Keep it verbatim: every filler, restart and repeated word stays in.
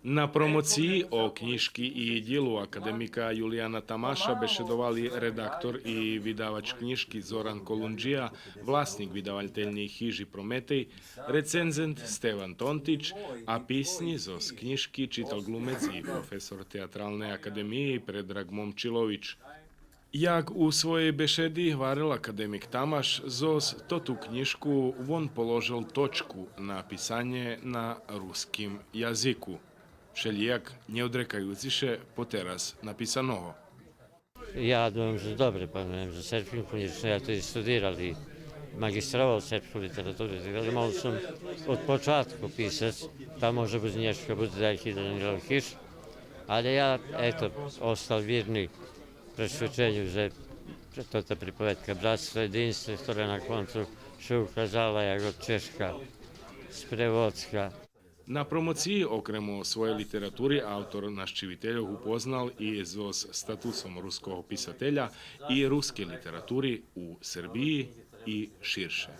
На промоциї о кнїжки и дїлу академика Юлияна Тамаша бешедовали редактор и видавач кнїжки Зоран Колунджия, власнїк видавательней хижи Прометей, рецензент Стеван Тонтич, а писнї зоз кнїжки читал глумец и професор Театралней академиї Предраг Момчилович. Як у своєй бешеди гварел академик Тамаш, зоз тоту кнїжку вон положел точку на писанє на руским язику, вшелїяк нє одрекаюци ше потераз написаного. Я думам же добре, памятам же сербским, конечно, я то и студирал и маґистровал сербску литературу, так да мал сом од початку писац, та може буц нєшка буц даяки Данилов хиж, але я, ето, остал вирни пресвеченю же тота приповедка братство, єдинство, котра на концу ше указала як од чежка спреводзка. На промоциї, окрем о своєй литератури, автор нащивительох упознал и зоз статусом руского писателя и рускей литератури у Сербиї и ширше.